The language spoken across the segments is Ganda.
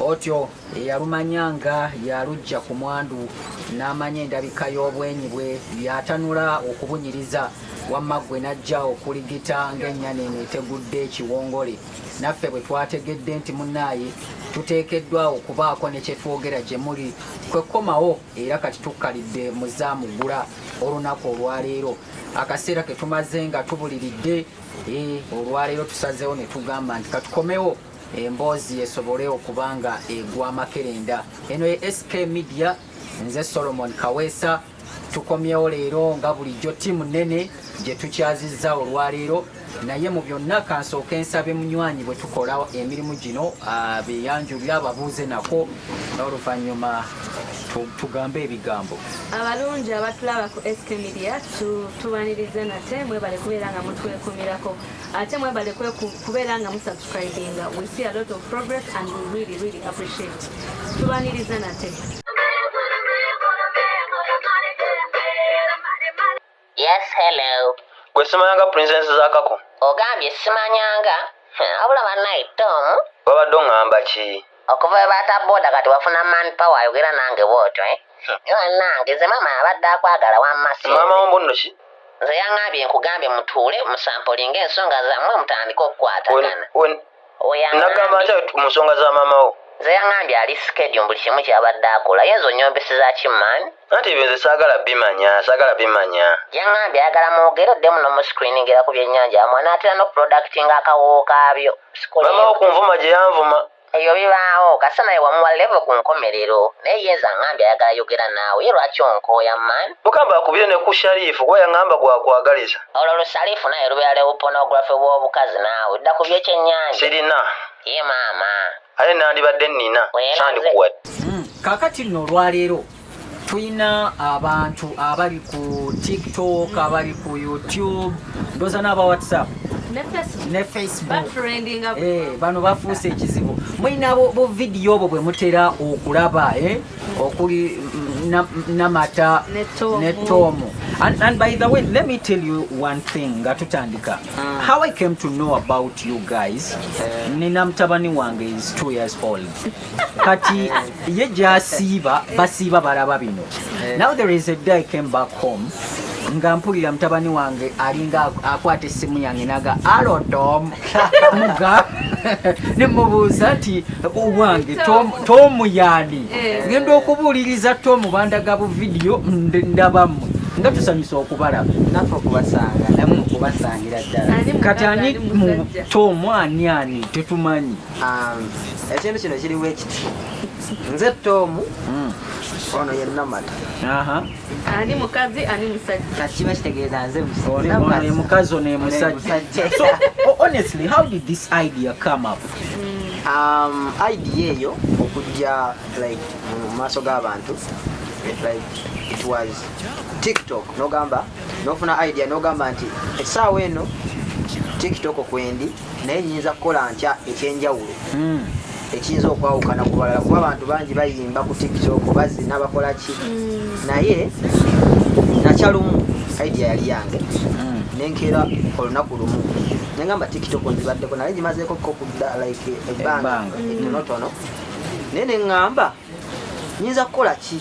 Otyo eyalumanya nga yaluggya ku mwandu n'amanya endabika y'obwenyi bwe yatanula okubunyiriza, wamma ggwe n'ajja okuligita ng'ennyana eno etegudde ekiwongole. Naffe bwe twategedde nti munnaaye tuteekeddwa okubaako ne kye twogera gye muli kwe kukomawo era kati tukkalidde mu Zaamuggula olunaku olwaleero. Akaseera ke tumaze nga tubuliridde, eh, olwaleero tusazeewo ne tugamba nti katukomewo emboozi esobole okuba nga egwa makerenda. Eno ye SK Media, nze Solomon Kaweesa. Tukomyewo leero nga bulijjo ttiimu nnene gye tukyazizza olwaleero, naye mu byonna kansooke nsabe munywanyi bwe tukola emirimu gino beyanjulira ababuuze nako n'oluvannyuma tugambe ebigambo. Abalungi abatulaba ku SK Media, tubaniriza nate, mwebale kubeera nga mutwekumirako, ate mwebale kubeera nga musubscribinga. We see a lot of progress and we really really appreciate. Tubaniriza nate. Yes, hello. Gwe simanyanga Princess Zakako. Ogambye simanyanga? Wabula bannaye Tom. Wabadde oŋŋamba ki? Okuva we baata boda kati wafuna man power ayogera nange bw'otyo, eh? Bannange nze maama abadde akwagala wamma si. Maama wo mbu nno ki? Nze yaŋŋambye nkugambye mutuule musampolinge ensonga zammwe mutandike okukwatagana. Nagamba ntya mu nsonga za maama wo? Nze yaŋŋambye ali schedule buli kimu ky'abadde akola. Ye nze onnyombeseza ki man? Anti ebyo nze saagala bimanya, saagala bimanya. Yaŋŋambye ayagala mwogere oddemu n'omuscreeningira ku byennyanja wamwe anaatera n'okuproductinga akawoowo kaabyo. Maama wo kunvuma gye yanvuma. Ebyo bibaawo kasita naye wamuwa level ku nkomerero. Naye ye nze aŋŋambye ayagala yogera naawe. Ye lwaki onkooya man? Mugamba akubire ne ku Sharifu kuba yaŋŋamba gwakwagaliza. Olwo lusalifu naye lubeera lewu pornography bw'obukazi naawe. Dda ku by'ekyennyanja. Sirina. Ye maama. Ate nandibadde nnina. Sandikuwadde. Kaakati nno olwaleero tulina abantu abali ku TikTok, abali ku YouTube, ndoza n'aba WhatsApp ne Facebook. Bano bafuuse ekizibu. Mulina bu vidiyo obwo bwe mutera okulaba, okuli Namata ne Tomu. And by the way, let me tell you one thing nga tutandika. How I came to know about you guys, nina mutabani wange is 2 years old. Kati ye gy'asiiba, basiiba balaba bino. Now there is a day I came back home, nga mpulira mutabani wange alinga akwata essimu yange naga alo Tom, muga ne mubuuza nti wange Tom yaani? Ngenda okubuuliriza Tom bandaga bu vidiyo ndabammwe nga tusanyusa okubalaba. Naffe okubasanga namwe okubasangira ddala. Kati ani mu Tom ani ani tetumanyi. Ekintu kino kiriwo ekiti, nze Tom, ono ye Namata. Ani mukazi ani musajja? Kati kiba kitegeeza nze ono ye mukazi, ono ye musajja. So honestly, how did this idea come up? Idea eyo okujja like mu maaso g'abantu, like it was TikTok, nogamba nofuna idea nogamba nti essaawa eno TikTok kwendi, naye nyinza kukola ntya ekyenjawulo ekiyinza okwawukana ku balala, kuba abantu bangi bayimba ku TikTok, bazina, bakola ki. Naye nakyalumu idea yali yange, nenkeera olunaku lumu nengamba TikTok nzibaddeko naye ngimazeeko ko kudda like ebbanga ettonotono, naye neŋŋamba nyinza kukola ki,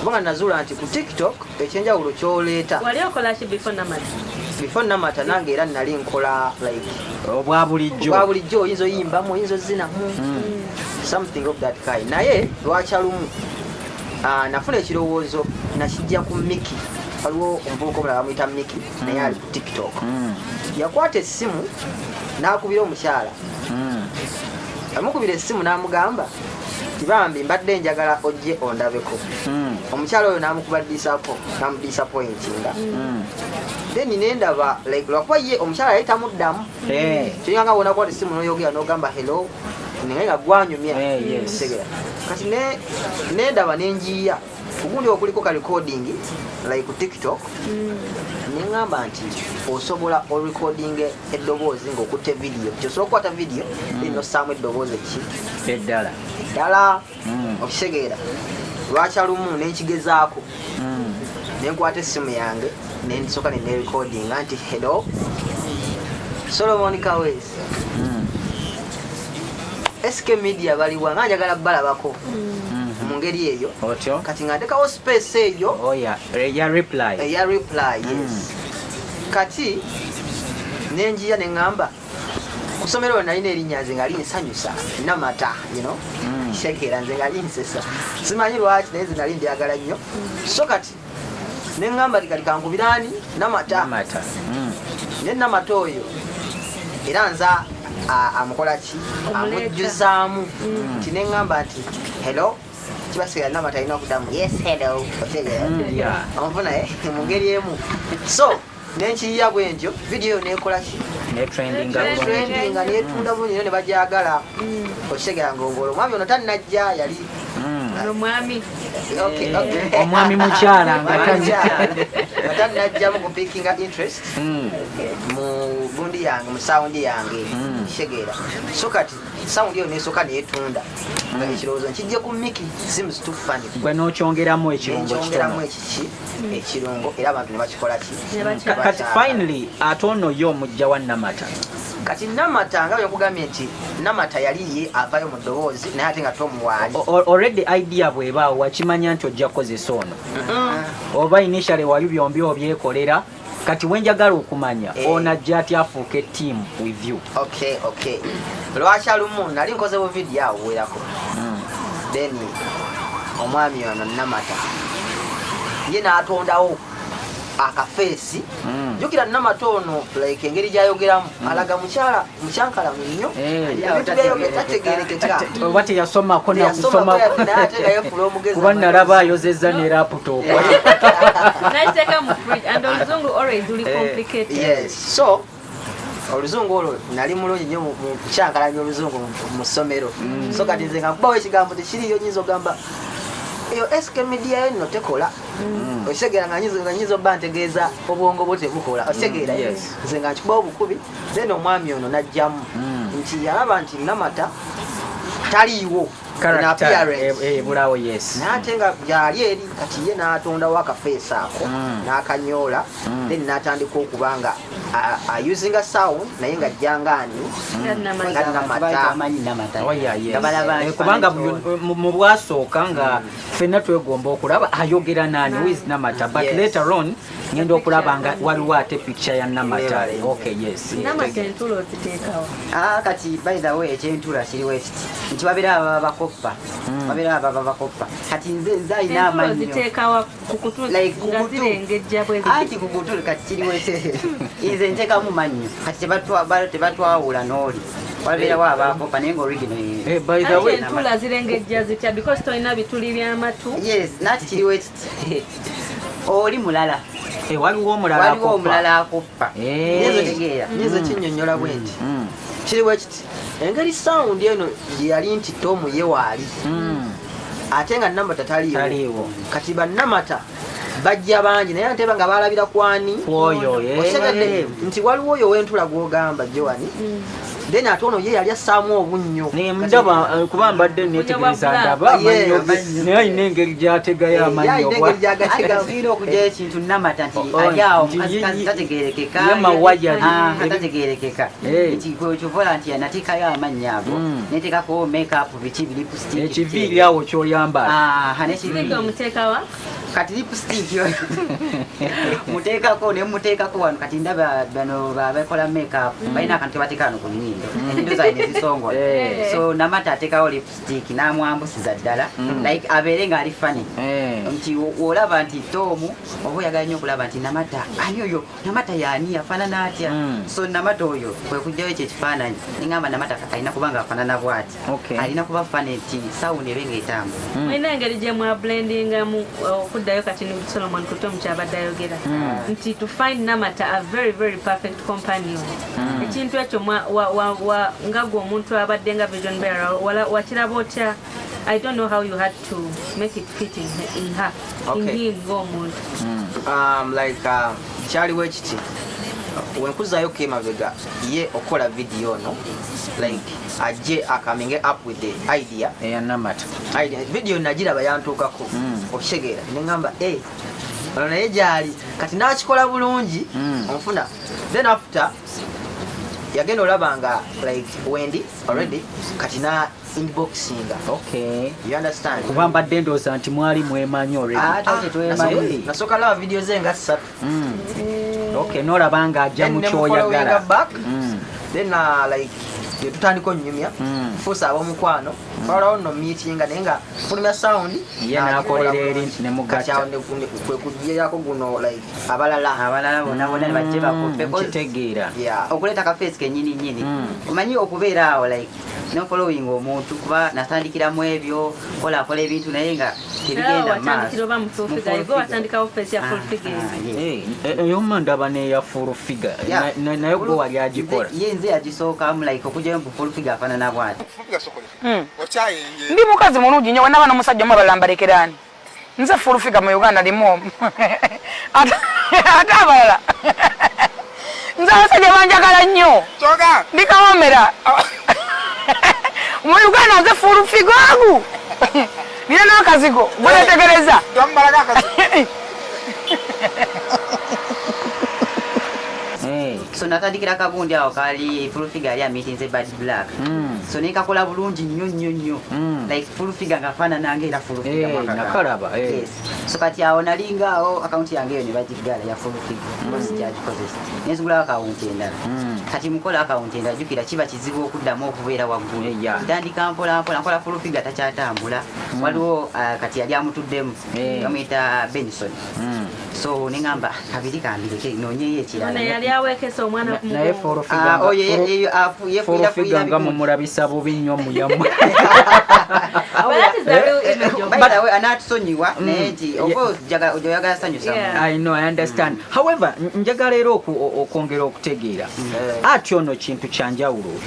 kubanga nazuula nti ku TikTok ekyenjawulo kyoleeta. Wali okola ki before Namata? Before Namata nange era nali nkola like obwa bulijjo. Obwa bulijjo, oyinza oyimbamu, oyinza ozinamu, something of that kind. Naye lwakyalumu nafuna ekirowoozo, nakijja ku Miki. Waliwo omuvubuka omulala bamuyita Miki, naye ali ku TikTok. Yakwata essimu n'akubira omukyala, amukubira essimu n'amugamba ti bambi mbadde njagala ojje ondabeko. Omukyala oyo n'amukuba n'amudisappointinga. Then nendaba like lwakuba ye omukyala yali tamuddamu, kiringa nga wonakwata essimu noyogera nogamba hello naye nga gwanyumya. Tegera kati nendaba nenjiya kugundi okuliko ka recording like ku TikTok, neŋŋamba nti osobola orecording eddoboozi ng'okutte video, nti osobola okukwata video then nossaamu eddoboozi eki eddala. Eddala. Okitegeera, lwakyalumu nenkigezaako, nenkwata essimu yange nensooka nenerecordinga nti hello, Solomon Kawesi. SK Media baliwa nga njagala balabako mu ngeri eyo. Otyo. Kati nga ndekawo space eyo. Oh yeah, eya reply. Eya reply, yes. Kati nenjiya neŋŋamba ku ssomero nalina erinnya nze nga linsanyusa, Namata, shekera nze nga linsesa, simanyi lwaki, naye nze nali ndyagala nnyo. So kati neŋŋamba ti kati kankubirani Namata. Namata. Ne Namata oyo era nza amukola ki? Omuleeta. Amujjuzaamu nti neŋŋamba nti hello, kibasigala Namata alina okuddamu yes, hello, otegeera? Yeah. Onfuna, eh? Mu ngeri emu, so nenkiyiya bwe ntyo vidiyo eyo nekola ki? Ne trending. Trending. Trending nga netunda bulungi nnyo ne bajagala. Okitegera ngongolo omwami ono tannajja yali Omwami. Okay. Omwami mukyala nga Omwami mukyala nga tannajjamu kupickinga interest mu gundi yange, mu sound yange, kitegeera? So kati sound eyo nesooka netunda nga ekirowoozo nkijje ku Miki, seems too funny. Gwe n'okyongeramu ekirungo Nenkyongeramu kitono. Ekiki, ekirungo, era abantu ne bakikola ki? Ne bakikola. Kati finally ate ono ye omujja wa Namata? Kati Namata nga bwenkugambye nti Namata yali ye avayo mu ddoboozi, naye ate nga tomuwaali. Already idea bw'ebaawo, wakimanya nti ojja kukozesa ono, oba initially wali byombi obyekolera? Kati wenjagala okumanya, ono ajja atya afuuka team with you? Okay, lwakya lumu nali nkoze bu vidiyo awo buwerako, then omwami ono Namata ye n'atondawo akafeesi. Jjukira Namata ono, like engeri gyayogeramu alaga mukyala mukyankalamu nnyo. Ebintu byayogera tategerekeka. Oba teyasomako? Teyasomako, nakusomako. Naye ate nga yefuula omugezi. Kuba nalaba ayozezza ne laptop. Nakiteeka mu fridge, and oluzungu always luli complicated. Yes, so oluzungu olwo nali mulungi nnyo mu kukyankalanya oluzungu mu ssomero. So kati nze nga nkubawo ekigambo tekiriyo, nyinza ogamba eyo SK Media yo nno tekola, okitegeera? Nga nyinza obba ntegeeza obwongo bwo tebukola, okitegeera? Yes. Nze nga nkikubawo bukubi, then omwami ono najjamu nti yalaba nti Namata taliiwo in Character, appearance. Ebulawo, yes. Naye ate nga gyali eri, kati ye n'atondawo akafeesi ako n'akanyoola, then n'atandika okuba nga ayusinga sound, naye nga jjangaani Nga Namata. Nga Namata. Bamanyi Namata. Oh, yeah, yes. Nga balaba Eh, kubanga ekifaananyi. mu bwasooka nga ffenna twegomba okulaba ayogera nani, who is Namata, but later on ngenda okulaba nga waliwo ate picture ya Namata. Webale. Okay, yes. Namata entulo oziteekawo? Ah, kati by the way, ekyentula kiriwo ekiti nti babeera ababa bakoppa, babeera ababa bakoppa. Kati nze alina Entulo amannyo oziteekawa ku kutu? Like ku Nga kutu. zirengejja bwe Anti ziti? ku kutu. Kati kiriwo nze nteekamu mannyo, kati tebatwawula n'oli, wabeerawo abakopa, naye nga original Eh, by the Anti way, entula zirengejja zitya? Because tolina bituli by'amatu. Yes, nati kiriwo ekiti, oli mulala. Eh, waliwo omulala Waliwo akoppa. omulala akoppa. Eh. Otegeera? Nyinza kinnyonnyola bwe nti kiriwo ekiti, engeri sound eno gye yali nti Tomu ye waali, ate nga Namata taliiwo. Taliiwo. Kati bannamata bajja bangi, naye ate nga balabira kwani? Kwoyo, eh. Okitegedde nti waliwo oyo ow'entula gw'ogamba Joani, then ate ono ye yali assaamu obunnyo. Ne ndaba, kuba mbadde netegereza, Bunyo bwa ndaba amanyo ge, naye alina engeri gy'ategayo amanyo. Alina engeri gy'agategamu. Tulina okugyayo ekintu Namata nti Oh, ali awo nti mukazikazi tategerekeka. ye mawaya. Ah, tategerekeka. Eh. Nti kyovola nti nateekayo amannya ago, neteekako makeup, biki, lipstick. Ekiviiri awo kyoyambala. Ah, n'ekiviiri. Siga omuteekawa? Kati lipstick muteekako, ne muteekako wano. Kati ndaba bano bakola makeup balina akantu kebateeka wano ku nnyindo, ennyindo zaabwe ne zisongola. Eh. So Namata ateekawo lipstick n'amwambusiza ddala, like abeere ng'ali funny, nti olaba nti Tomu oba oyagala nnyo okulaba nti Namata ani oyo, Namata yaani, afaanana atya? So Namata oyo kwe kugjayo ekyo ekifaananyi, neŋŋamba Namata alina kuba nga afaanana bw'ati, alina kuba funny nti sound ebe ng'etambula. Mulina engeri gye mwablendingamu okuddayo kati ni Solomon Kutomu kyabadde ayogera nti to find Namata a very very perfect companion, ekintu ekyo nga gwe omuntu abadde nga vision bearer, wakiraba otya? I don't know how you had to make it fit in her, in him ng'omuntu. Like kyaliwo ekiti, wenkuzaayo emabega, ye okukola vidiyo ono, like ajje acominge up with the idea. Eya Namata. Idea video nagiraba, yantuukako, okitegeera? Neŋŋamba e ono naye gyali, kati nakikola bulungi. Onfuna? Then after Yagenda olaba nga like wendi already kati na inboxinga. You understand? Kuba mbadde ndowooza nti mwali mwemanyi already. Ah, ate tetwemanyi. Nasooka laba video ze nga ssatu. Okay, nolaba nga ajja Then mu ne mufollowinga kyoyagala. back. Then like netutandika onyumya, fuusa ab'omukwano, twalawo nno meetinga naye nga fulumya sound. Ye n'akolera eri nti ne mugatta. Kati awo kwe kuggyerako guno like abalala. Abalala bonna bonna ne bajje bakoppe. Nkitegeera. Yeah. Okuleeta ka face kennyini nnyini. Omanyi okubeera awo like no following omuntu, kuba natandikira mu ebyo kola akola ebintu naye nga tebigenda mu maaso. Watandikira oba mu full Mu figure, full gwe figure. watandikawo face ya full figure. Ah, yes. Eyo mma ndaba n'eya full figure. Yeah. Naye gwe wali agikola. Ye nze yagisookamu like okugyayo mbu full figure afaanana bw'ati. Ndi mukazi mulungi nnyo, wenaba n'omusajja omu abalala mbalekerani. Nze full figure mu Uganda limu omu, ate abalala nze abasajja banjagala nnyo, ndi kawomera mu Uganda. Nze full figure agu nina n'akazigo gwenetegereza. So natandikira kagundi awo kali full figure yali amitinze Bad Black. So nekakola bulungi nnyo nnyo nnyo. Like full figure nga afaanana nga era full figure mwaka gano. Nakalaba. Yes. So kati awo nalinga awo akawunti yange eyo ne bagiggala ya full figure, mm. Sikyagikozesa, nenzigulawo akawunti endala. Kati mukola akawunti endala, jjukira kiba kizibu okuddamu okubeera waggulu. Ntandika mpola mpola nkola full figure takyatambula. Waliwo kati yali amutuddemu, bamuyita Benson. So neŋamba kabiri kambireke noonyeyo ekirala. Ono yali aweekesa omwana ku Naye mugongo. full figure Ah, oyo full yefuira figure nga mumulabisa bubi nnyo muyammwe. But that is the real image of By the way, anaatusonyiwa naye nti oba oyagala sanyusa. I know, I understand. However, njagala era okwongera okutegeera. Ati ono kintu kyanjawulo.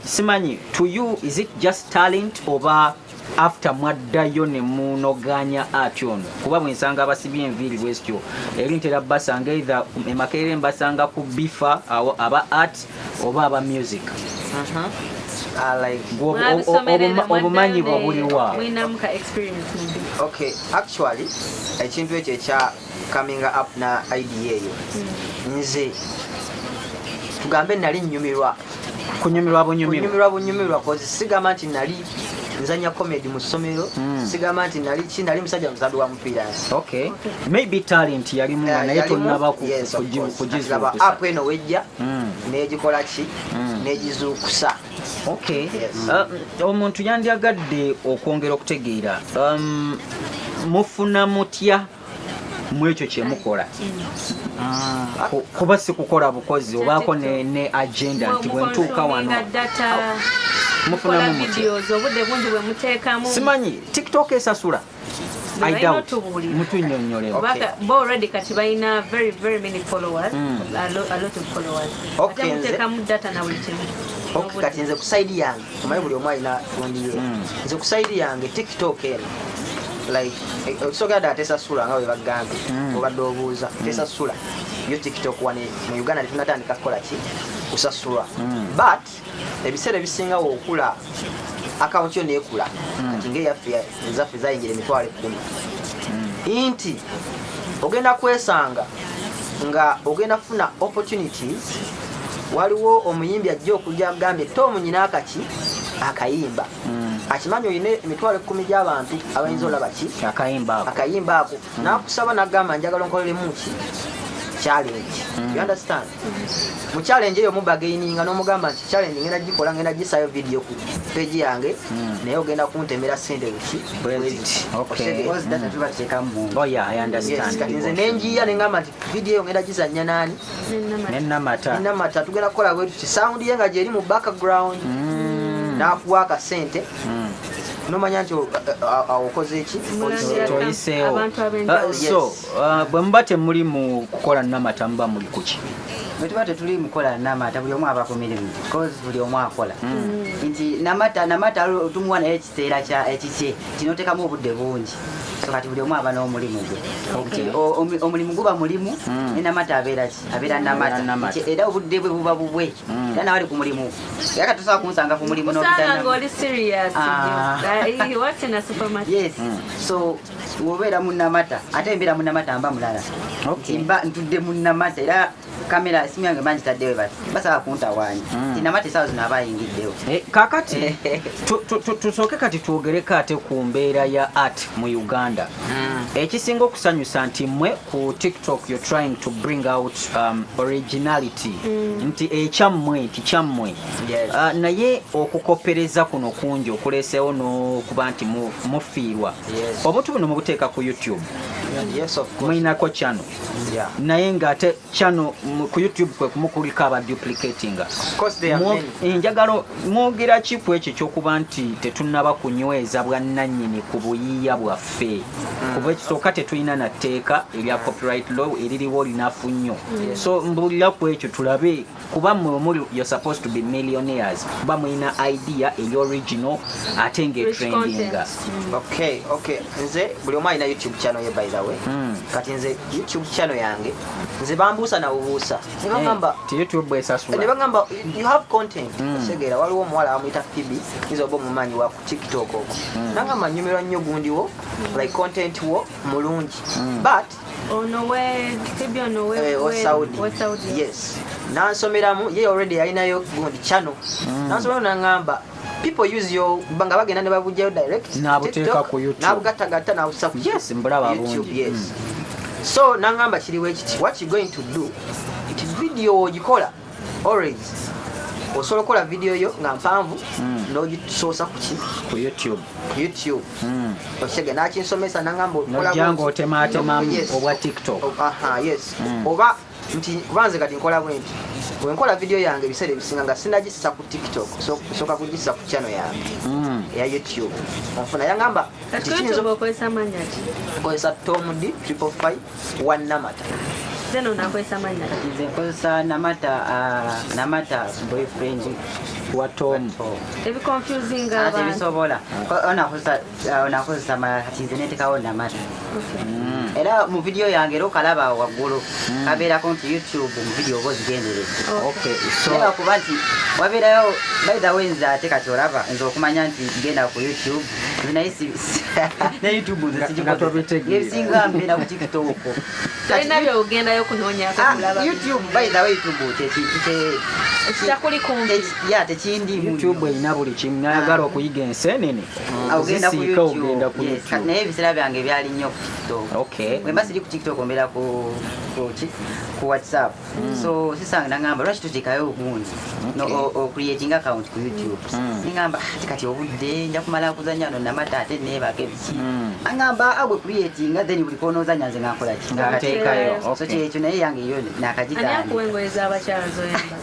Simanyi, to you is it just talent oba after mwaddayo ne munoganya ati ono? Kuba bwe nsanga abasibye enviiri bwe zityo eri ntera basanga either emakerere mbasanga ku bifa aba art oba aba music. Like Gwe Mwabisomerera, obumanyi bwe mwaddayo buliwa? Mulinamu ka experience mu byo. Okay, actually ekintu ekyo ekya coming up na idea eyo, nze tugambe nali nnyumirwa. Kunyumirwa bunyumirwa. Kunyumirwa bunyumirwa, cause sigamba nti nali nzanya comedy mu ssomero, sigamba nti nali ki, nali musajja musambi wa mupiira. Okay, maybe talent yalimu nga naye Yalimu, tonnaba yes, of course. kugizuukusa. Laba app eno wejja negikola ki, negizuukusa. Okay. Yes. Omuntu yandyagadde okwongera okutegeera, mufuna mutya mu ekyo kyemukola? Kuba si kukola bukozi, obaako ne agenda nti bwe ntuuka wano. Muconsuminga data, Mufunamu mukola mutya? videos, obudde bungi bwe muteekamu. Simanyi TikTok esasula. I Balina doubt. otubuulira. Mutunnyonnyolemu. Kubanga bo already kati balina very very many followers, a lot of followers. Okay, Ate muteekamu data na buli kimu. Okay, kati nze ku side yange, omanyi buli omu alina gundi ye. Nze ku side yange TikTok eno like okisookera ddala tesasula nga bwe bagambye, obadde obuuza, tesasula yo TikTok wane mu Uganda, tetunatandika kukola ki, kusasulwa. But ebiseera ebisinga wookula akawunti yo neekula, kati ngaeyaffe ezaffe zayingira 100,000, nti ogenda kwesanga nga ogenda kufuna opportunities. Waliwo omuyimbi ajja okujja agambye Tom nyina akaki akayimba, akimanyi olina 100,000 gy'abantu abayinza olaba ki akayimba ako. Akayimba ako, nakusaba nagamba njagala onkoleremu ki, challenge. You understand? Mu challenge eyo mubargaininga n'omugamba nti challenge ngenda gikola, ngenda gisayo video ku page yange, naye ogenda kuntemera sente buki. Bweziti. Okay. Because data tuba tuteekamu mungi. Oh yeah, I understand. Yes, kati nze nenjiya nengamba nti video eyo ngenda gizanya nani? Nenamata. Namata. Tugenda kukola bwe tuti, sound ye nga gyeri mu background, nakuwa akasente, nomanya nti awo okoze eki. Mulangira Toyiseewo. abantu ab'enjawulo. So bwe muba temuli mu kukola Namata, muba muli kuki? Bwe tuba tetuli mukola Namata, buli omu aba ku mirimu, cause buli omu akola nti Namata, Namata tumuwa naye ekiseera kya ekikye kinoteekamu obudde bungi. So kati buli omu aba n'omulimu gwe. Nti omulimu guba mulimu, ne Namata abeera ki, abeera Namata. Namata. Nti era obudde bwe buba bubwe, era nawe ali ku mulimu, era kati tosobola kunsanga ku mulimu n'opita Osanga ng'oli serious. Ah. He works in a supermarket. Yes. So wobeera mu Namata, ate embeera mu Namata mba mulala. Nti mba ntudde mu Namata era. Kamera esimu yange mangitaddewo bati basaba kuntawaanya ti Namata esaawa zino aba ayingiddewo. Kakati tusooke kati twogereko ate ku mbeera ya art mu Uganda. Ekisinga okusanyusa nti mmwe ku TikTok you're trying to bring out originality, nti ekyammwe nti kyammwe. Naye okukopereza kuno kungi okuleeseewo n'okuba nti mufiirwa. Obuntu buno mubuteeka ku YouTube. Yes, of course. Mulinako channel. Naye ng'ate channel ku YouTube kwe kumukuliko aba duplicatinga. Of course there are many. Njagala mwogera ki ku ekyo ekyokuba nti tetunnaba kunyweza bwannannyini ku buyiiya bwaffe, kuba ekisooka tetulina na tteeka erya copyright law eririwo linafu nnyo. So mbuulira ku ekyo tulabe, kuba mmwe muli, you're supposed to be millionaires, kuba mulina idea eri original ate Rich ng'etrendinga. Content. Okay, nze buli omu alina YouTube channel ye, by the way. Kati nze YouTube channel yange nze bambuusa nabubuusa ne bagamba Ti YouTube ne esasula. Bagamba you have content. Otegeera, waliwo omuwala bamuyita Phoebe, yinza oba omumanyi, wa ku TikTok okwo. Nagamba nyumirwa nnyo gundi wo, like content wo mulungi, but Ono we Phoebe, ono we wa Saudi. We Saudi. Yes, nansomeramu ye already yalinayo gundi channel. Nansomeramu nangamba people use your, nga bagenda ne babugjayo direct N'abuteeka TikTok, ku YouTube. n'abugattagatta n'abussa ku Yes, mbulaba YouTube. bungi. Yes. So nangamba kiriwo ekiti, what you going to do nti video ogikola, always osobola okukola video yo nga mpanvu n'ogisoosa ku ki? Ku YouTube. Ku YouTube. Okitege nakinsomesa nangamba okola Nojja bw'oti. ng'otemaatemamu Yes. obwa TikTok. Aha, yes. Oba nti kuba nze kati nkola bwe nti, bwe nkola video yange ebiseera ebisinga nga sinagissa ku TikTok, nsooka kugissa ku channel yange eya YouTube. Onfuna? Yangamba Kati nti ku kiyinza YouTube okozesa mannya ki? Okukozesa Tom D 555 Namata. Then ono akozesa mannya ki? Nze nkozesa Namata, Namata boyfriend wa Tom. Ebiconfusinga Ate abantu. bisobola onakozesa malala, kati nze netekawo Namata. Era mu vidiyo yange era okalaba waggulu kabeerako nti YouTube mu vidiyo oba ozigendereza. Okay, so Naye kuba nti wabeerayo, by the way, nze ate kati olaba nze okumanya nti genda ku YouTube, nze naye ne YouTube nze Nga tobitegeera. Ebisinga mbeera ku TikTok. Tolina byogendayo kunoonyaako kulaba. YouTube, by the way, YouTube kyekintu Ekitakuli kumpi. Ya, tekindiimu. YouTube erina buli kimu. Nayagala okuyiga ensenene, Ah, ogenda ku zisiika, YouTube. ogenda ku Yes, YouTube. naye ebiseera byange byali nnyo ku TikTok. Bwe mba siri ku TikTok mbeera ku ki? Ku WhatsApp. So sisanga nangamba lwaki tuteekayo ogundi ocreating account ku YouTube. Nengamba, "Ah, ate kati obudde nja kumala kuzanya no Namata ate neebaka ebiki." Angamba agwe creatinga, then buli konoozanya nze nga nkola ki? Nga nteekayo. So kyekyo, naye yange yo Ani nakagitandika. akuwa engoye z'abakyala zoyambala?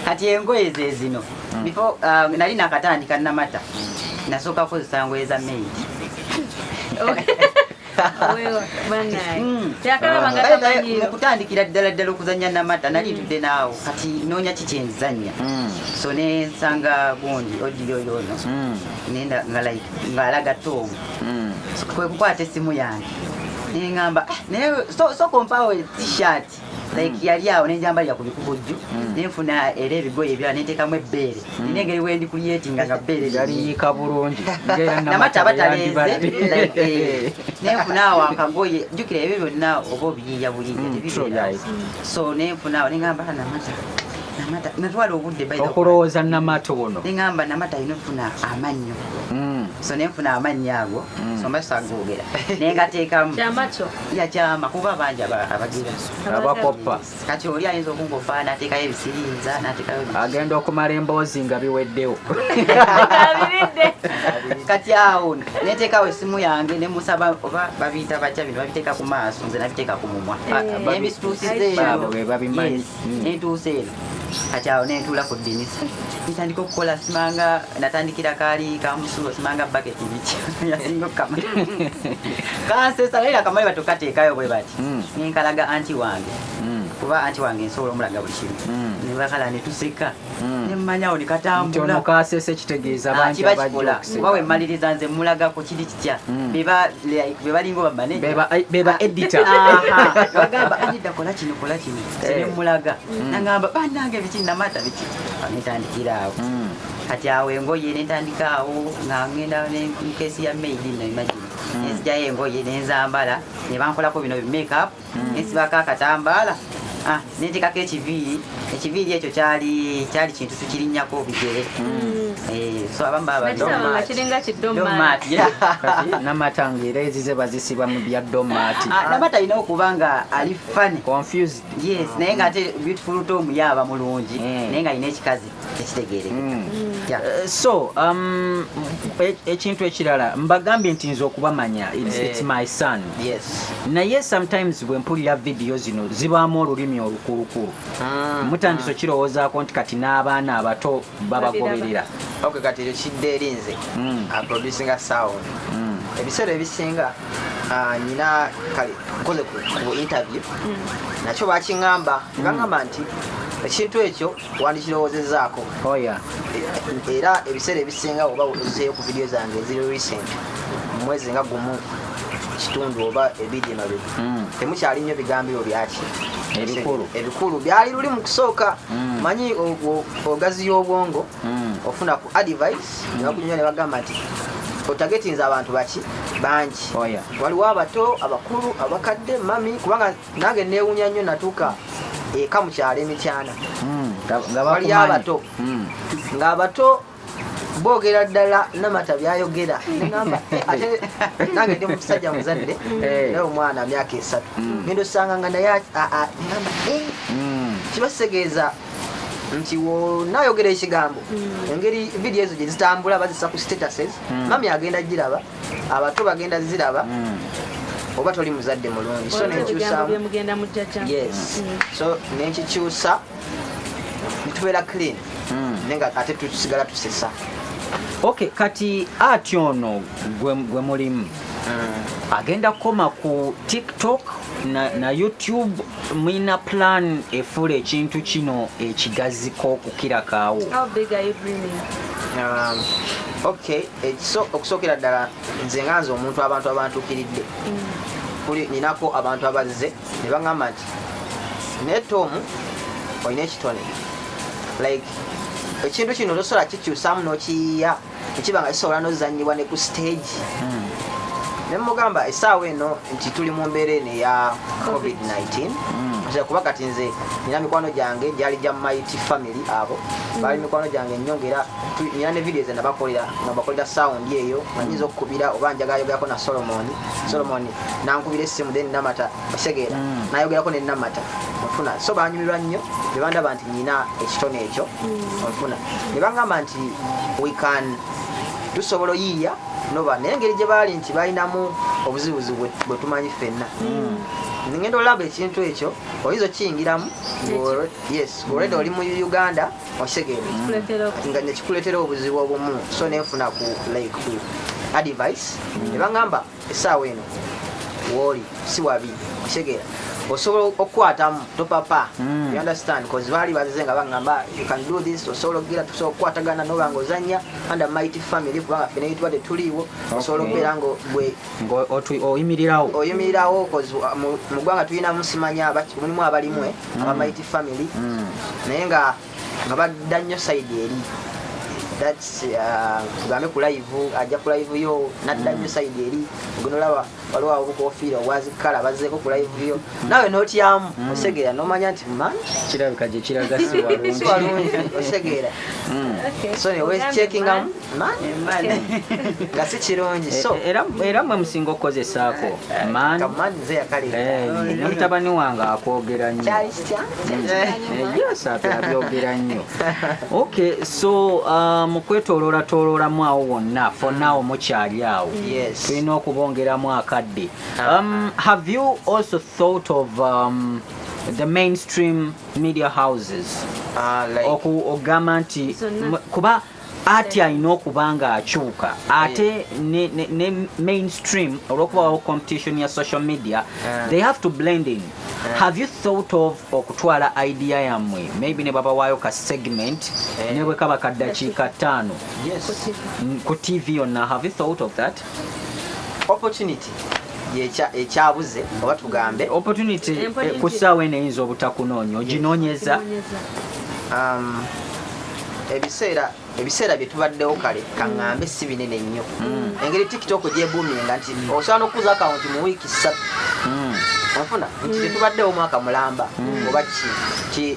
Kati engoye ze zino, before nali nakatandika Namata, nasooka kukozesa ngoye za maid. Wewa, bannaye. Yakalaba nga By the way, tamanyiiro. mu kutandikira ddala ddala okuzanya Namata, nali ntudde naawo kati noonya ki kyenzanya. So nensanga gundi audio yono nenda nga like ng'alaga Tom. So, kwe kukwata essimu yange neŋŋamba, "Ah, naye sooka ompaawo T-shirt," like yali awo nenjambalira ku bikukujju, nenfuna era ebigoye ebirala nenteekamu ebbeere, nina engeri wendi creatinga nga bbeere Yaliyiika bulungi. Namata abatalenze, like, nenfuna awo akagoye. Jjukira ebyo byonna oba obiyiiya buyiiya, tebibeerawo. So nenfuna awo neŋŋamba, "Ah, Namata, Namata," natwala obudde by the way. Okulowooza Namata ono. Neŋŋamba Namata alina okufuna amannyo. So nenfuna amannyo ago, so mba sagoogera nengateekamu. Kyamakyo. Yakyama kuba bangi abagira. Abakopa. Kati oli ayinza okunkopa n'ateekayo ebisirinza n'ateekayo biki. Agenda okumala emboozi nga biweddewo. Abiridde. Kati awo neteekawo esimu yange nemusaba oba babiyita batya bino babiteeka ku maaso, nze nabiteeka ku mumwa. Nembituusiza eno. Baabo be babimanyi. Yes, nentuusa eno. Kati awo nentuula ku ddinisa ntandika okukola, simanga natandikira kaali kamusulo, simanga baketi biki yasinga okukama kansesa, naye akamali batokateekayo bwe bati. Nenkalaga anti wange, kuba anti wange nsobola omulaga buli kimu. Nebakala netuseka, nemmanyawo Nti nekatambula. ono kasese kitegeeza Ah, bangi kiba abajja kikola okuseka. kuba wemmaliriza nze mulagako kiri kitya. Beba like, bebalinga bamane. Beba editor. Bagamba anidda kola kino, kola kino. Nemulaga nagamba bannange biki Namata biki. Netandikira awo. Kati awo engoye nentandika awo nga ngenda ne keesi ya maid no, imagine, nenzigyayo engoye nenzambala ne bankolako bino makeup, nensibako akatambaala. Ah, nentekako ekiviiri. Ekiviiri ekyo kyali kintu tukirinnyako bigere. Eh, so abamu baba Nakisaba nga kiringa ki doormat. doormat, yeah. Kati Namata nga era ezize bazisiba mu bya doormat. Ah, Namata alina okuba nga ali funny. Confused. Yes, naye nga ate beautiful Tom yaaba mulungi, Mm. naye nga alina ekikazi tekitegeereka. Yeah. So ekintu ekirala mbagambye nti nze okubamanya it's my son. Naye sometimes bwe mpulira vidiyo zino zibaamu olulimi olukulukulu. Mutandise okirowoozaako nti kati n'abaana abato babagoberera? Okay, kati ekyo kidde eri nze aproducinga sound. Ebiseera ebisinga nyina kale nkoze ku interview, nakyo bakiŋŋamba, baŋŋamba nti ekintu ekyo wandikirowoozezaako. Oya. Era ebiseera ebisinga oba ozeeyo ku vidiyo zange eziri recent, mu mwezi nga gumu kitundu oba ebiri emabega, temukyali nnyo bigambo ebyo byaki. Ebikulu. Ebikulu byali luli mu kusooka. Manyi ogaziya obwongo, ofuna ku advice ne bakunyumya ne bagamba nti otargetinze abantu baki bangi. Oya. Waliwo abato, abakulu, abakadde, mami, kubanga nange neewunya nnyo, natuuka eka mu kyalo emityana, Nga waliyo bakumanyi. abato, ng'abato boogera ddala Namata byayogera. Neŋamba, "Eh, ate nange ndi musajja muzadde, naye omwana myaka 3, ngenda osanga nga naye ŋamba, "Eh, kiba kitegeeza nti wonayogera ekigambo, engeri vidiyo ezo gye zitambula, bazisa ku statuses, mami agenda giraba, abato bagenda ziraba, oba toli muzadde mulungi." So Waliwo ebigambo nenkyusamu. byemugenda mujjajja. Yes, so nenkikyusa netubeera clean, naye nga ate tusigala tusesa. Okay, kati ati ono gwe mulimu agenda kukoma ku TikTok na YouTube? Mulina plan efuula ekintu kino ekigaziko okukirako? How big are you dreaming? Okay, okusookera ddala nze nga nze omuntu, abantu abantuukiridde, kuli ninako abantu abazze ne baŋŋamba nti naye Tom olina ekitone, like ekintu kino tosobola kikyusaamu n'okiyiya ekiba nga kisobola n'ozanyibwa ne ku stage. Ne mugamba essaawa eno nti tuli mu mbeera eno eya COVID-19. Nze kuba kati nze nina mikwano gyange gyali gya Mighty Family, abo baali mikwano gyange nnyo, ngaera nina ne video ze nabakolera nga bakolera sound eyo, nga nyinza okukubira oba njagala yogerako na Solomon, Solomon nankubira essimu, then Namata osegeera, nayogerako ne Namata onfuna. So banyumirwa nnyo ne bandaba nti nyina ekitone ekyo, onfuna, ne bangamba nti we can, tusobola oyiiya noba, naye engeri gye baali nti balinamu obuzibuzi bwe tumanyi ffenna, ngenda olaba ekintu ekyo oyinza okiyingiramu yes, already oli mu Uganda, okitegeera, Kikuleetera nga nekikuleetera obuzibu obumu. So nenfuna ku like ku advice ne baŋŋamba essaawa eno wooli si wabi, okitegeera, osobola okukwatamu, topapa. You understand? Cause baali bazize nga baŋŋamba you can do this, osobola okugira, tusobola okukwatagana noba nga ozanya under Mighty Family, kubanga ffene tuba tetuliiwo, osobola okubeera nga gwe Nga oyimirirawo. Oyimirirawo, cause mu ggwanga tulinamu simanya mulimu abalimwe aba Mighty Family, naye nga badda nnyo side eri. That's tugambe ku live, ajja ku live yo nadda nnyo side eri, ogenda olaba waliwo obukofiira obwazikala bazzeeko ku live yo, naawe n'otyamu, osegeera, n'omanya nti man, Kirabika gye kiraga si walungi. Si walungi, osegeera. So newecheckingamu man, nga si kirungi, so Era mwe musinga okukozesaako man. Kaman nze yakaleeta. Ne mutabani wange akwogera nnyo. Kyali kitya? Yes, ate abyogera nnyo. Okay, so mu kwetooloola-tooloolamu awo wonna, for now mukyali awo. Yes. Tulina okubongeramu akadde. Have you also thought of the mainstream media houses? Like, Ogamba nti Zonna. kuba ati alina okuba nga akyuka ate ne mainstream, olwokubawo competition ya social media, they have to blend in. Have you thought of okutwala idea yammwe, maybe ne babawaayo ka segment, ne bwe kaba ka ddakiika 5, Yes. ku TV yonna? Have you thought of that? Opportunity ekyabuze oba tugambe Opportunity Opportunity. ku ssaawa eno eyinza obutakunoonya, oginoonyeza. Kinoonyeza. Ebiseera bye tubaddewo, kale kaŋŋambe si binene nnyo, engeri TikTok gyebuuminga nti osobola n'okukuza akawunti mu wiiki 3. Onfuna nti tetubaddewo omwaka mulamba oba ki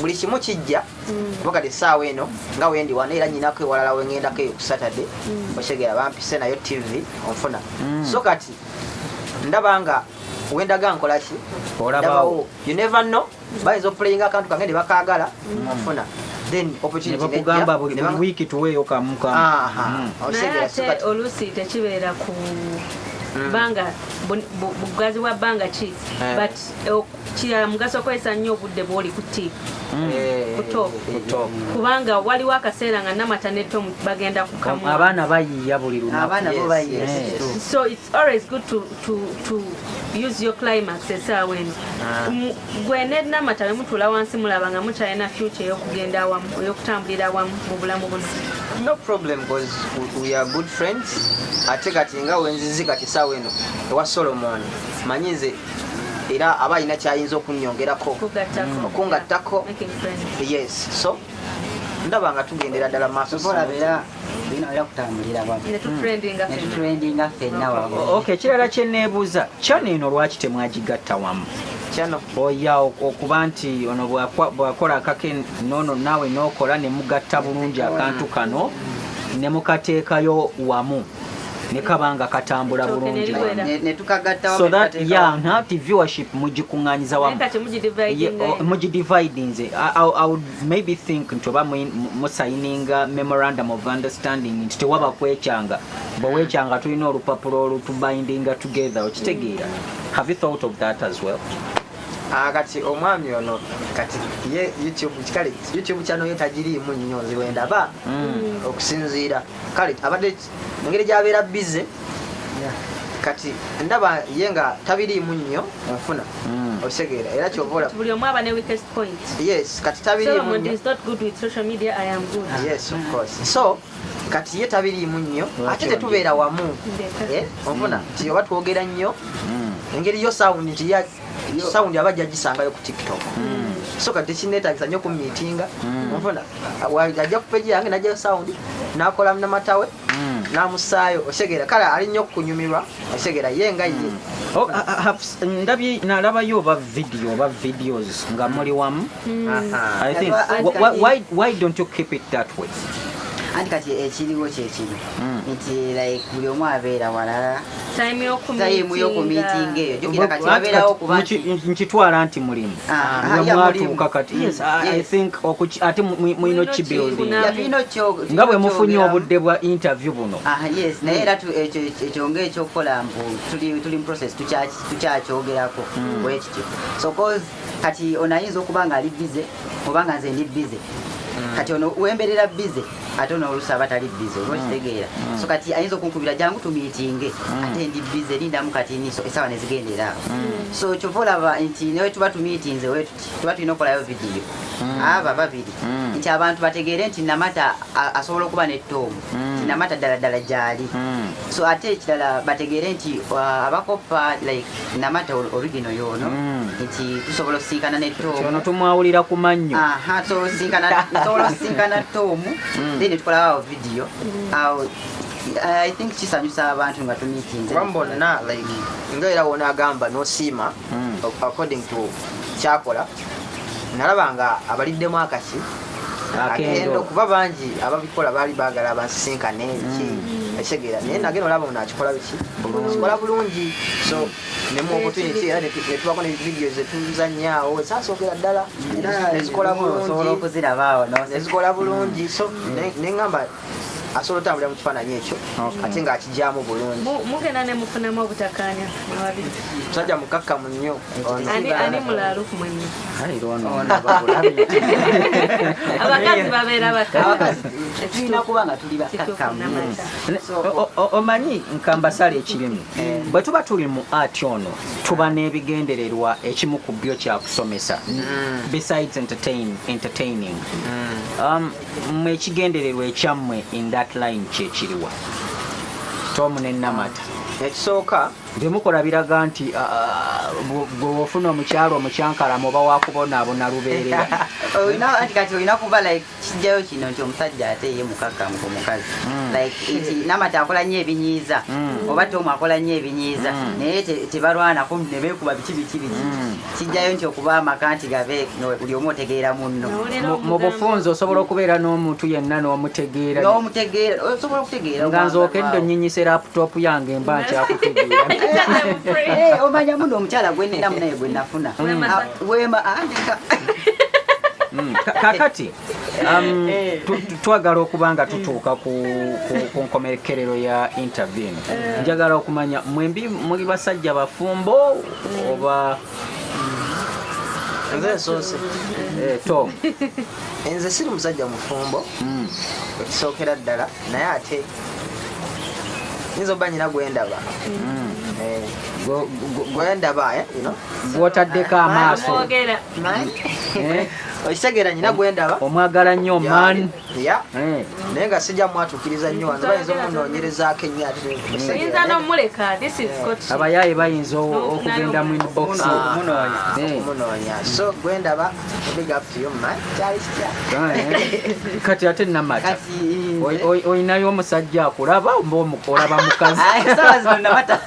buli kimu kijja, kuba kati essaawa eno nga wendi wano era nyinako ewalala wengendako eyo ku Saturday, okitegera, bampise nayo TV, onfuna. So kati ndaba nga wendaga nkola ki? Olabawo. Ndabawo. You never know, bayinza okuplayinga akantu kange ne bakaagala, onfuna, then ne opportunity bakugamba nejja, buli ne buli wiiki tuweeyo kamu kamu. Aha, Naye okitegera. So ate kati oluusi tekibeera ku bbanga bugazi bwa bbanga ki, but kirala mugaso okozesa nnyo obudde bw'oli ku tip, ku top. Ku top. Kubanga waliwo akaseera nga Namata ne Tom bagenda kukamwa. Abaana bayiiya buli lunaku. Abaana bo bayiiya, kituufu. So it's always good to use your climax esaawa eno. Gwe ne Namata bwe mutuula wansi, mulaba nga mukyalina future ey'okugenda awamu, ey'okutambulira awamu mu bulamu buno? No problem, because we are good friends. Ate kati nga wenzizi kati saawa eno ewa Solomon, manyi nze era aba alina kyayinza okunyongerako. Kugattako. Okungattako. Making friends. Yes, so ndaba nga tugendera ddala maaso. Sobola era tulina era kutambulira wamu. Ne tutrendinga ne ffenna. Tutrendinga ffenna wamu. Okay, ekirala kye neebuuza, channel eno lwaki temwagigatta wamu? Kyano? Oya, okuba nti ono bw'akola akake nono naawe n'okola, ne mugatta bulungi akantu kano ne mukateekayo wamu ne kaba nga katambula Ettooke ne bulungi liwera. wamu. Ne tukagatta wamu So ne that tukateeka yeah, wamu. nti viewership mugikuŋŋanyiza Naye wamu. kati mugidividinga. Mugidividinze. I would maybe think nti oba musayininga memorandum of understanding nti tewaba kwekyanga, bwe wekyanga tulina olupapula olutubindinga together, okitegeera? Have you thought of that as well? Ah, kati omwami ono kati ye YouTube, kale YouTube channel ye tagiriimu nnyo nze wendaba okusinziira kale abadde engeri gyabeera busy. Kati ndaba ye nga tabiriimu nnyo, onfuna, okitegeera, era kyova olaba Buli omu aba ne weakest point. Yes, kati tabiriimu Solomon nnyo. is not good with social media, I am good. Yes, of course. So kati ye tabiriimu nnyo, ate tetubeera wamu. Ndeka. Eh, onfuna nti oba twogera nnyo, engeri yo sound nti sound aba ajja gisangayo ku TikTok, so kati tekineetagisa nnyo kumiitinga, onfuna. Ajja ku page yange najjayo sound nakola namatawe namusaayo, otegeera, kale ali nnyo okunyumirwa, otegeera, ye nga ye. Oh, ndabye nalabayo oba video oba videos nga muli wamu. I think why don't you keep it that way? Anti kati ekiriwo kyekino nti like buli omu abeera walala. Time Time y'okumiitinga eyo, jjukira kati wabeerawo kuba nti Nkitwala nti mulimu Ah, Bwe yeah, mwatuuka mulimu. kati, yes, I think ate mulina Mulina okibuilding. okibuna. Yeah, tulina Nga bwe mufunye okyongeramu. obudde bwa interview buno. Ah, yes, naye era ekyo ngaekyokukola mbu tuli mu process, tukyakyogerako bwe kityo. So cause kati ono ayinza okuba nga ali busy oba nga nze ndi busy. Kati ono wemberera busy, ate ono oluusi aba tali busy, oba okitegeera. So kati ayinza okunkubira, "Jangu tumiitinge," ate ndi busy, lindamu kati niso essaawa nezigendera awo. So kyova olaba nti newe tuba tumiitinze wetuti, tuba tulina okukolayo vidiyo aba babiri, nti abantu bategeere nti Namata asobola okuba ne Tom, nti Namata ddala ddala gyali. So ate ekirala bategeere nti abakopa like Namata original yoono, nti tusobola okusinkana ne Ono Tom. tumwawulira ku mannyo. Aha, tusobola okusinkana Tom, then netukolawo awo vidiyo awo. I think kisanyusa abantu nga tumiitinze. Kuba bonna like nga era wonaagamba n'osiima according to kyakola, nalaba nga abaliddemu akaki Akendo. akendo, kuba bangi ababikola baali baagala abansisinkane biki, ekitegeera, naye nagenda olaba ono akikola biki, akikola bulungi. So nemu opportunity era netubako ne video zetuzanyaawo ezasookera ddala nezikola Osobola bulungi, okuziraba awo nezikola bulungi. So neŋŋamba asobola otambulira mu kifaananyi ekyo ate ng'akijyamu bulungi. Mugenda ne mufunamu obutakkaanya ababiri? Musajja mukakkamu nnyo ono. Ani mulaalu ku mwenna? Ayi, ono. Abakazi babeera Abakazi bakkamu. tulina kuba nga tuli Kituufu, bakakkamu. Namata. Omanyi nkambasala ekirimu, bwe tuba tuli mu art ono tuba n'ebigendererwa, ekimu ku byo kyakusomesa besides entertaining. Mmwe ekigendererwa ekyammwe in that line kyekiriwa, Tom ne Namata? Ekisooka Byemukola biraga nti gwe wofuna omukyalo omukyankalamu oba wakubonaabona lubeerera. Olina anti kati olina kuba like kijjayo kino nti omusajja ate ye mukakkamu ku mukazi, like nti Namata akola nnyo ebinyiiza oba Tomu akola nnyo ebinyiiza, naye tebalwanako ne beekuba biki biki biki. Kijjayo nti okuba amaka nti gabe buli omu otegeera munno. Mu bufunze osobola okubeera n'omuntu yenna n'omutegeera. N'omutegeera, osobola okutegeera. Nga nzookedde onnyinyise laptop yange mba nkyakutegeera. Eh, omanya muno omukyala gwe nnina munaye gwe nafuna. Wema andika. Kakati twagala okuba nga tutuuka ku nkomekerero ya interview eno. Njagala okumanya mwembi muli basajja bafumbo oba? Nze nsoose. Tom. Nze siri musajja mufumbo ekisookera ddala, naye ate nyinza obba nyina gwendaba. Eh, gwendaba, you know? Gwotaddeko amaaso. Mwogera. Okitegeera, nyina gwendaba. Omwagala nnyo man. Ya, naye nga sijja mwatuukiriza nnyo wano, bayinza omunoonyerezaako ennyo ate. Oyinza n'omuleka, this is courtship. Abayaaye bayinza okugenda mu inbox. Munoonya. Okunoonya, so gwendaba, big up to you man, kyali kitya? Kati ate Namata, Kati oyinayo omusajja akulaba oba olaba mukazi? Essaawa zino Namata,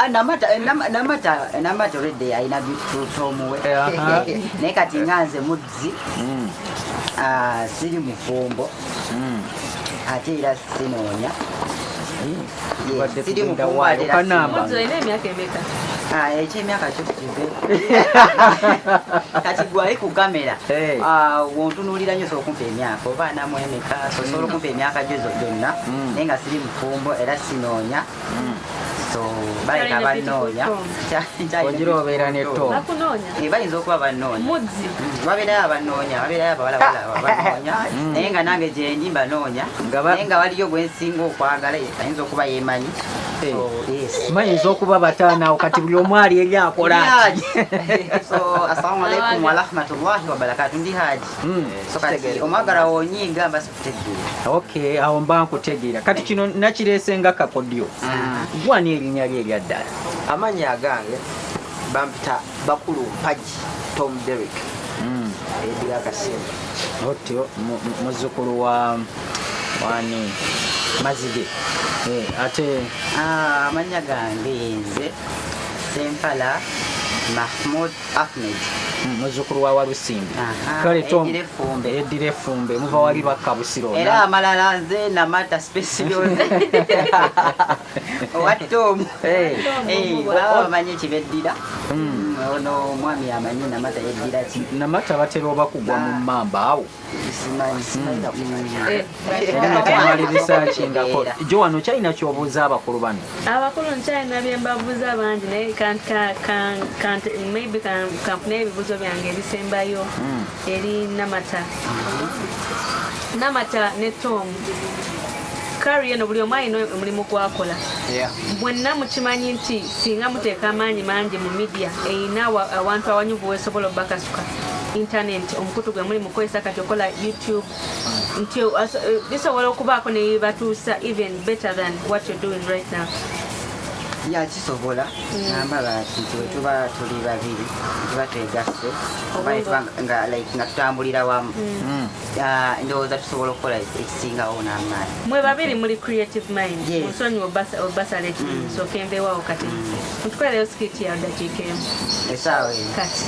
Namata, Namata, Namata already alina beautiful Tom we. Naye kati nga nze mudzi, siri mufumbo ate era sinoonya. Yes, Tubadde siri tugenda mufumbo waayo ate era kanamba. Mudzi, olina emyaka emeka? Ah, ekyemyaka kyo tukive. Kati gwe ali ku kamera, wontunuulira nnyo, osobola okumpa emyaka oba anamu emeka, so osobola okumpa emyaka gyo gyonna. Naye nga siri mufumbo era sinoonya, so baleka Kyalina bannoonya. beautiful. Ogira obeera ne Tom. Bakunoonya. Bayinza okuba bannoonya. Mudzi. Babeerayo abannoonya, babeerayo abawalawala abanoonya, naye nga nange gyendi mbanoonya. Naye nga waliyo gwensinga okwagala, ayinza okuba yeemanyi. So, yes. Bayinza okuba bataano awo, kati buli omu ali eri akola ati. So assalamu alaikum warahmatullahi wabarakatu, ndi haji. So kati omwagala wonyiiga mba sikutegeera. Okay, awo mba nkutegeera. Kati kino nakireese nga kakodyo. Gwani erinnya lye erya ddala? Amannya agange bampita Bakulu Mpagi Tom Derrick, eddira Akasimba. Otyo muzzukulu wa wani Mazige. Ate Ah, amannya gange nze Sempala Mahmud Ahmed. Muzzukulu wa Walusimbi. Aha, Kale Tom, eddira Effumbe. Eddira Effumbe, muva wali bakabusiro. Era amalala nze Namata Special owa Tom. Baba bamanyi ekibeddira. Ono omwami amanyi Namata yeddira ki. Namata batera oba kugwa mu mmamba awo. Simanyi. Era nga temumaliriza kingako jo wano, kyalina kyobuuza abakulu bano? Abakulu nkyalina bye mbabuuza bangi, naye maybe kanfune ebibuuzo byange ebisembayo eri Namata. Namata ne Tom, career eno buli omu alina omulimu gwakola. Mwenna mukimanyi nti singa muteeka amaanyi mangi mu media, erina awantu awanyuvu wesobola obakasuka. Internet, omukutu gwe muli mukozesa kati okola YouTube, nti bisobola okubaako nebibatuusa even better than what you're doing right now. Yakisobola. Namba lwaki nti bwe tuba tuli babiri, tuba twegasse oba ne tuba nga like nga tutambulira wamu, ndowooza tusobola okukola ekisingawo n'amaanyi. Mwe babiri muli creative mind. Yes. Munsonyiwe obasala ekintu, nsooke nveewawo. Kati mutukolereyo skit ya dakiika emu. Essaawa eyo? Kati.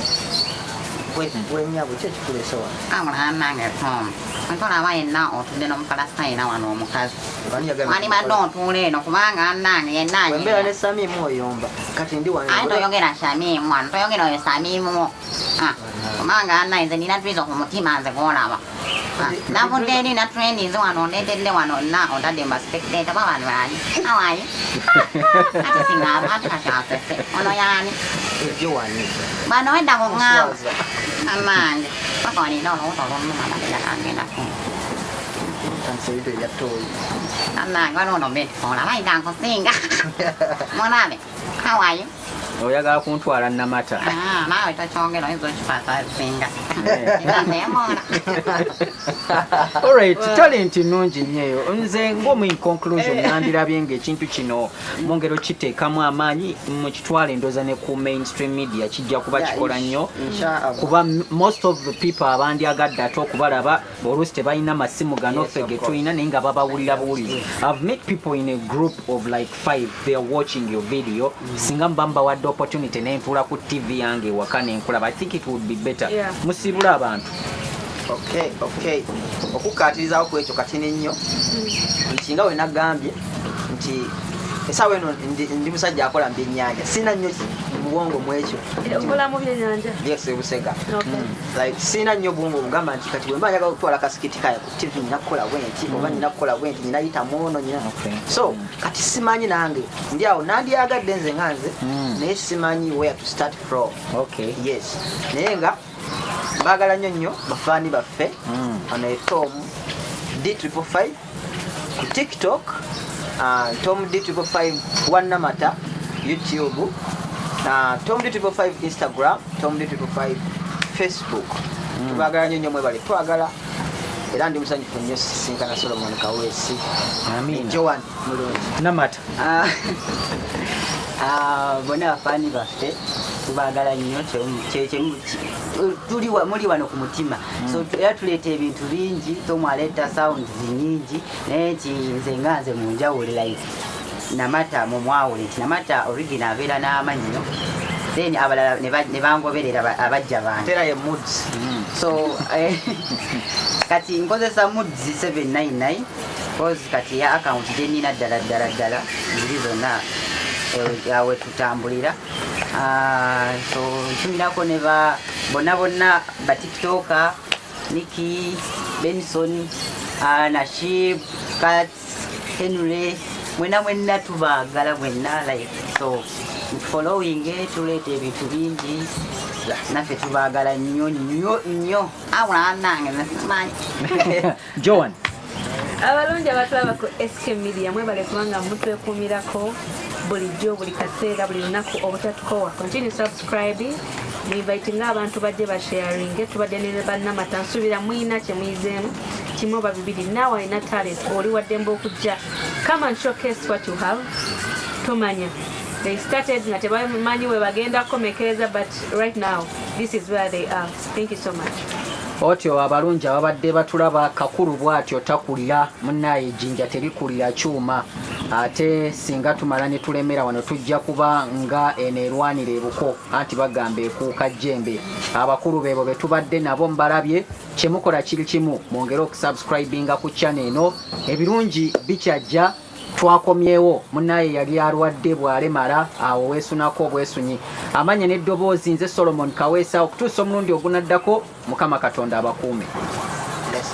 Wenyabo, ki ekikuleese wano? Amulanange Tom, ntolaba yenna otudde n'omufalasayina wano omukazi. Ani yagambye? Wandibadde otuula eno kubanga nange yenna. Wembeera ne Samimu oyomba, kati ndi wano. Aye toyogera Shamimu wano, toyogera oyo Samimu wo. Ah, kubanga anna nze nina twizo ku mutima nze gwolaba. Ah, navudde eri na trendinze wano, ondeetedde wano na ontadde mu baspectator ba bano bani awayi ati singamba ati kakyasese ono yaani. Ebyo wani? Bano wedda kuŋŋamba. Oswaza. Amange paka walina olubuto oluluma mabega kagenda. Tandisa ebintu ebya toyi. Amange waliwo ono beautiful abayita nkusinga mulabe, how are you? Oyagala kuntwala Namata. Ah, naawe tokyongera oyinza okikwasa ebisinga. Nemoona. Alright, talent nnungi nnyo eyo. Nze ng'omu in conclusion nandirabye ng'ekintu kino mwongera okiteekamu amaanyi, mukitwala endooza ne ku mainstream media kijja kuba kikola nnyo, Inshallah. kuba most of the people abandyagadde ate okubalaba oluusi tebalina masimu gano ffe ge tulina, naye nga babawulira buwulizi. I've met people in a group of like five, they are watching your video. Singa muba mubawadde opportunity nentuula ku TV yange ewaka nenkulaba, I think it would be better. Musiibule abantu. Okay, okukkaatirizaako ku ekyo katini nnyo nti nga we nagambye nti essaawa eno ndi musajja akola mu byennyanja, sirina nnyo bwongo mu ekyo. Okola mu byennyanja? Yes, ebusega. Like sirina nnyo bwongo obugamba nti kati bwe mba njagala okutwala ka skit kaya ku TV nina kukola bwe nti oba nina kukola bwe nti, nina yitamu ono, nina so kati simanyi nange ndi awo nandyagadde nze nga nze, naye simanyi where to start from. Yes, naye nga baagala nnyo nnyo bafaani baffe. Ono ye Tom D 555 ku TikTok, Tom D 555 wanamata YouTube, Tom D 555 Instagram, Tom D 555 Facebook. Tubaagala nnyo nnyo, mwebale twagala, era ndi musanyufu nnyo sisinkana Solomon Kaweesi. Amiina. Joan mulungi. Namata. Ah, ah, bonna abafaani baffe tubaagala nnyo. Tuli muli wano ku mutima, so era tuleeta ebintu bingi. Tomu aleeta sounds nyingi, naye nti nze nga nze munjawule, like Namata mumwawule nti Namata original abeera n'amannyo, then abalala ne bangoberera abajja bange. Tera ye moods. So kati nkozesa moods 799 cause kati ya account gyenina ddala ddala ddala ziri zonna, awe tutambulira. Ah, so ntumirako ne ba bonna bonna ba TikToker, Niki Benson, Nashib Kat, Henry, mwena mwenna tubaagala mwenna, like so following, tuleeta ebintu bingi, naffe tubaagala nnyo nnyo nnyo. Abula bannange nze simanyi. Joan. Abalungi abatulaba ku SK Media, mwebale kubanga mutwekuumirako bulijjo, buli kaseera, buli lunaku, obutatukowa. Continue subscribing, muinvitinga abantu bajje basharinge. Tubadde ne bannamata, nsuubira muyina kye muyizeemu kimu oba bibiri. Naawe alina talent, oli waddembe okujja, come and showcase what you have. Tomanya, they started nga tebamanyi we bagenda kukomekereza, but right now this is where they are. Thank you so much. Otyo abalungi ababadde batulaba, kakulu bw'atyo takulira munnaye, ejjinja terikulira kyuma. Ate singa tumala ne tulemera wano, tujja kuba nga eno erwanira ebuko, anti bagamba ekuuka jjembe. Abakulu beebo be tubadde nabo, mbalabye. Kyemukola kiri kimu, mwongere okusubscribinga ku channel eno, ebirungi bikyajja. Twakomyewo, munnaye yali alwadde bw'alemala awo weesunako obwesunyi. Amanya n'eddoboozi nze Solomon Kaweesa. Okutuusa omulundi ogunaddako, Mukama Katonda abakuume. Yes.